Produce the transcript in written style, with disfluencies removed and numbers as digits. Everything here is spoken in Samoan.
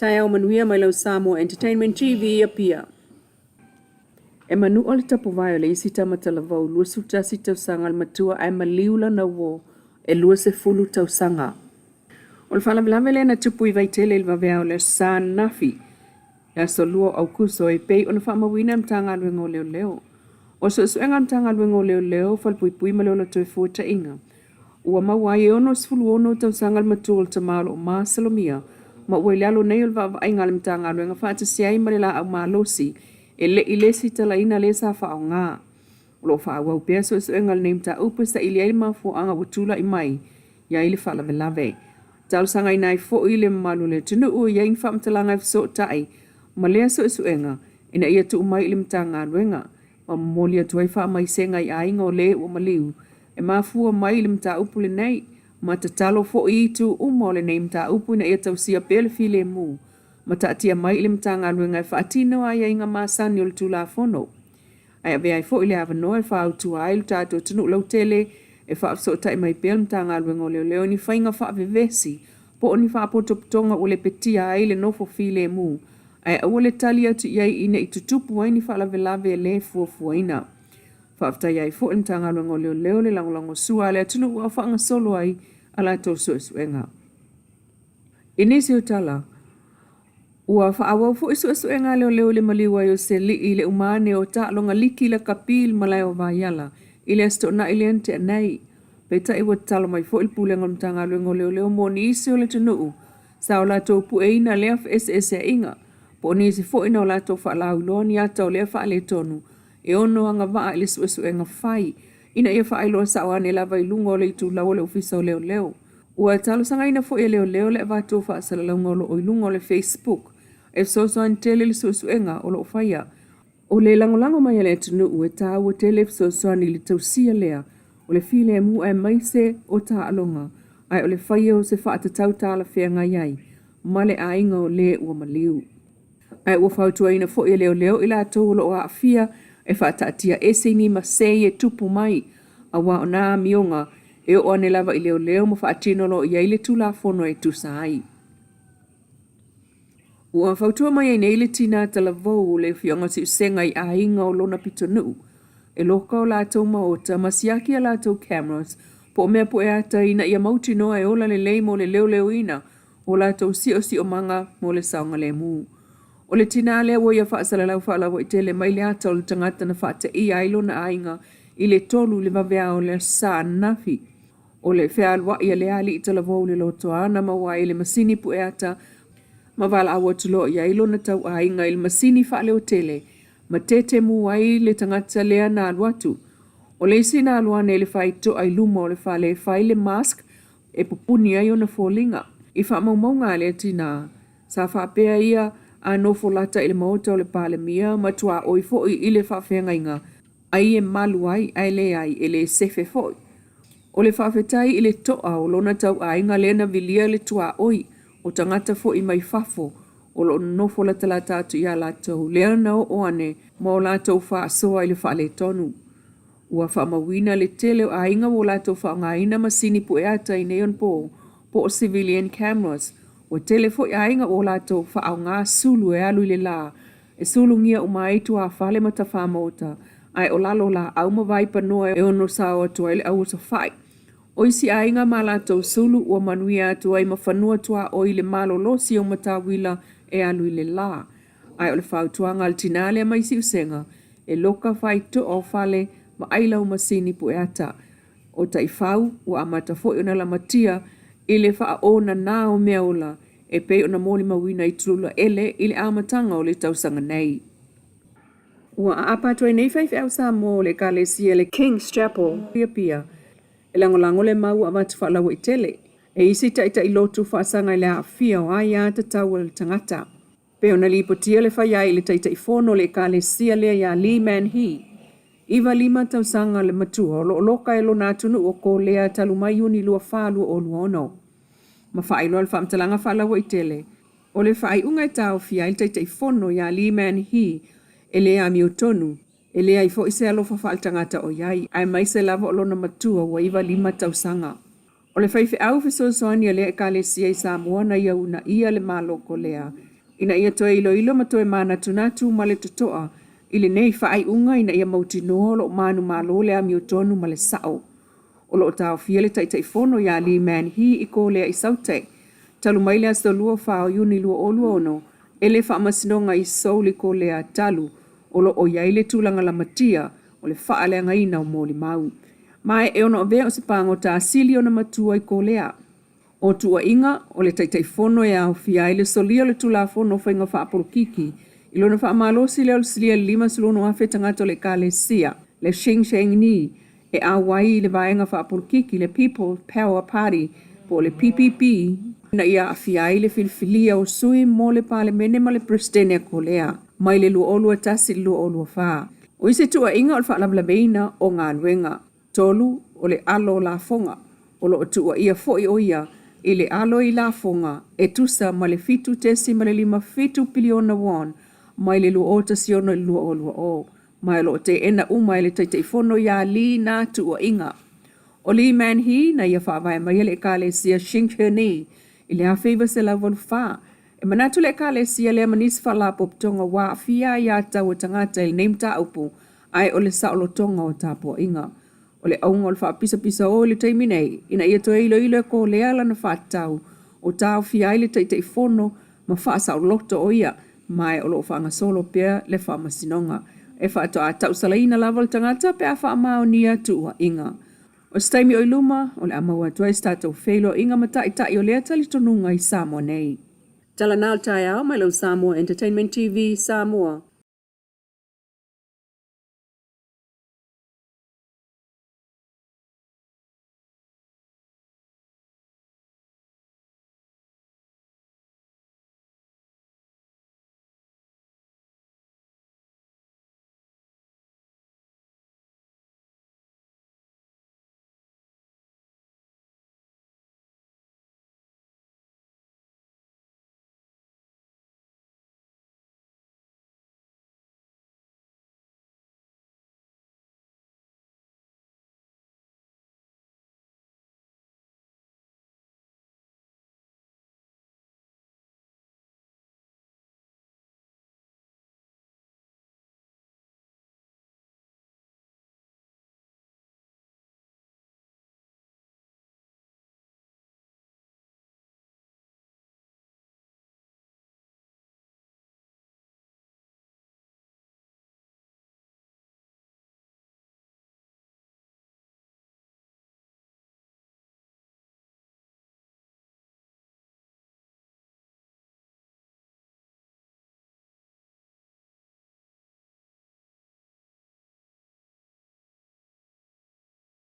Taeao manuia mai lau Samoa Entertainment TV Apia. E manua le tapuvae o le isi tama talavou 21 tausaga le matua ae maliu lana uo e 20 tausaga. O le faalavelave lea na tupu i Vaitele i le vaveao o le Aso Sa ananafi, le aso 2 o Aukuso e pei ona faamauina e le Matagaluega o Leoleo. O suesuega a le Matagaluega o Leoleo, Falepuipui ma le Ola Toefuataiga, ua maua ai e 66 tausaga le matua o le tama o lo o masalomia ma ua i lalo nei o le vaavaaiga a le Matagaluega faatasi ai ma le laau malosi e le i lesitalaina lea sa faaaoga. O lo o faaauau pea suesuega o lenei mataupu e saili ai le mafuaaga ua tulai mai i ai le faalavelave. Talosagaina ai foi le mamalu o le atunuu e i ai ni faamatalaga e fesootai ma lea suesuega ina ia tuu mai i le Matagaluega ma momoli atu ai faamaisega i aiga o le ua maliu e mafua mai i le mataupu lenei ma tatalo foi i itu uma o lenei mataupu ina ia tausia pea le filemu ma taatia mai i le Matagaluega e faatino aiaiga masani o le Tulafono. Ae avea ai foi le avanoa e fautua ai lo tatou atunuu lautele e faafesootai mai pea le Matagaluega o Leoleo i ni faiga faavevesi po o ni faapotopotoga ua lepetia ai le nofo filemu ae aua le tali atu i ai ina i tutupu ai ni faalavelave le fuafuaina. Faafetai ai foi le Matagaluega o Leoleo le lagolagosua a le atunuu a o faagasolo ai a latou suesuega. I nisi o tala, Ua faaauau foi suesuega a leoleo i le maliu ai o se alii i le uma ane o taaloga liki lakapi i le malae o Vaiala i le Aso Toonai lea na tea nei. Peitai ua tatalo mai foi le Pulega o le Matagaluega o Leoleo mo nisi o le atunuu sa o latou pueina lea feeseeseaiga po o nisi foi na o latou faalauiloa ni ata o lea faaletonu e ono agavaa i le suesuega fai ina ia faailoa sao ane lava i luga o le itulau o le Ofisa o Leoleo. Ua talosagaina foi e leoleo le avatu o faasalalauga o lo o i luga o le Facebook e fesoasoani tele i le suesuega o lo o faia. O le lagolago mai a le atunuu e taua tele fesoasoani i le tausia lea o le filemu aemaise o taaloga ae o le faia o se faatatau talafeagai ai ma le aiga o le ua maliu. Ae ua fautuaina foi e leoleo i latou o lo o aafia e faataatia ese i ni masei e tupu mai, aua o nā amioga e oo ane lava i leoleo ma faatino loa i ai le Tulafono e tusa ai. Ua fautua mai ai nei le tinā talavou o le afioaga o Siusega i aiga o lona pitonuu e loka o latou maota ma siaki a latou cameras po o mea pueata ina ia mautinoa e ola lelei mo le leoleoina o latou siosiomaga mo le saogalemu. O le tinā lea ua ia faasalalau faalauaitele mai le ata o le tagata na faateia ai lona aiga i le 3 i le vaveao o le Aso Sa ananafi. O le fealuai a lea alii talavou i le lotoa na maua ai le masini pueata ma valaau atu loa i ai lona tauaiga i le masini faaleotele ma tetemu ai le tagata lea na alu atu. O le isi na alu ane i le faitoa i luma o le fale e fai le mask e pupuni ai ona foliga. I faamaumauga a lea tinā, sa faapea ia a nofo lata i le maota o le Palemia ma tuaoi foi i le faafeagaiga ai e malu ai ae leai e le sefe foi. O le faafetai i le to'a o lona tauaiga lea na vilia le tuaoi o tagata foi mai fafo o lo o nonofo latalata atu iā latou lea na oo ane ma o latou faasoa i le faaletonu. Ua faamauina le tele o aiga ua latou faaaogaina masini pueata i nei onapo po o civilian cameras. Ua tele foi aiga ua latou faaaoga sulu e alu i le la e sulugia uma ai tuafale ma tafamaota ae o lalo o laau ma vaipanoa e ono sao atu ai le auosofai. O isi aiga ma latou sulu ua manuia atu ai ma fanua tuaoi i le malolosi o matauila e alu i le la. Ae o le fautuaga a le tinā lea mai Siusega, e loka faitoa o fale, vaai lau masini pueata. O taifau, ua amata foi ona lamatia i le faaonana o meaola e pei ona molimauina i Tululaele i le amataga o le tausaga nei. Ua aapa atu ai nei faifeau Samoa o le Ekalesia le King's Chapel i Apia e lagolago le mau ua avatu faalauaitele e isi taitai lotu faasaga i le aafia o aia tatau a le tagata. Pei ona lipotia le fai ai i le Taitaifono o le Ekalesia lea iā Lee Man Hee, 95 tausaga le matua o lo o loka e lona atunuu o Kolea talu mai Iuni 24, 2026. Ma faailoa le faamatalaga faalauaitele, o le faaiuga e taofia ai le Taitaifono iā Lee Man Hee e le amiotonu, e leai foi se alofa faaletagata o i ai, aemaise lava o lona matua ua 95 tausaga. O le faifeau fesoasoani a lea Ekalesia i Samoa na ia uunaia le Malo Kolea. ina ia toe iloilo ma toe manatunatu ma le totoa i lenei faaiuga ina ia mautinoa o lo o manumalo le amiotonu ma le sa'o. O lo o taofia le Taitaifono ia Lee Man-hee i Kolea i Saute talu mai le aso Lua 4 o Iuni 2026 e le Faamasinoga i Seoul i Kolea talu o lo o i ai le tulaga lamatia o le faaleagaina o molimau. Ma e ono avea o se pagota sili ona matua i Kolea. O tuuaiga o le Taitaifono e aofia ai le solia o le Tulafono o Faiga Faapolokiki i lona faamalosi lea o le silia i le 56,000 tagata o le Ekalesia, le Shincheonji, e auai i le vaega faapolokiki, le People Power Party po o le PPP, ina ia aafia ai le filifilia o sui mo le Palemene ma le Peresetene a Kolea mai le 2021 i le 2024. O isi tuuaiga o le faalavelaveina o galuega. 3, o le alo o lafoga. O lo o tuuaia foi o ia i le alo i lafoga e tusa ma le 7.57 piliona won mai le 2016 i le 2020, ma o lo o teena uma e le Taitaifono ia Lee nā tuuaiga. O Lee Man-hee na ia faavae maia le Ekalesia Shincheonji i le 1984. E manatu le Ekalesia lea ma nisi faalapotopotoga ua aafia aiatatau a tagata i lenei mataupu, ae o le saolotoga o tapuaiga. O le auga o le faapisapisao i le taimi nei, ina ia toe iloilo e Kolea lana faatatau o taofia ai le Taitaifono ma faasaoloto o ia, ma o lo o faagasolo pea le faamasinoga. E faatoa tausalaina lava le tagata pe a faamaonia tuuaiga. O se taimi o i luma, o le a maua atu ai se tatou feiloaiga ma taitai o lea talitonuga i Samoa nei. Tala na o le taeao mai lau Samoa Entertainment TV Samoa.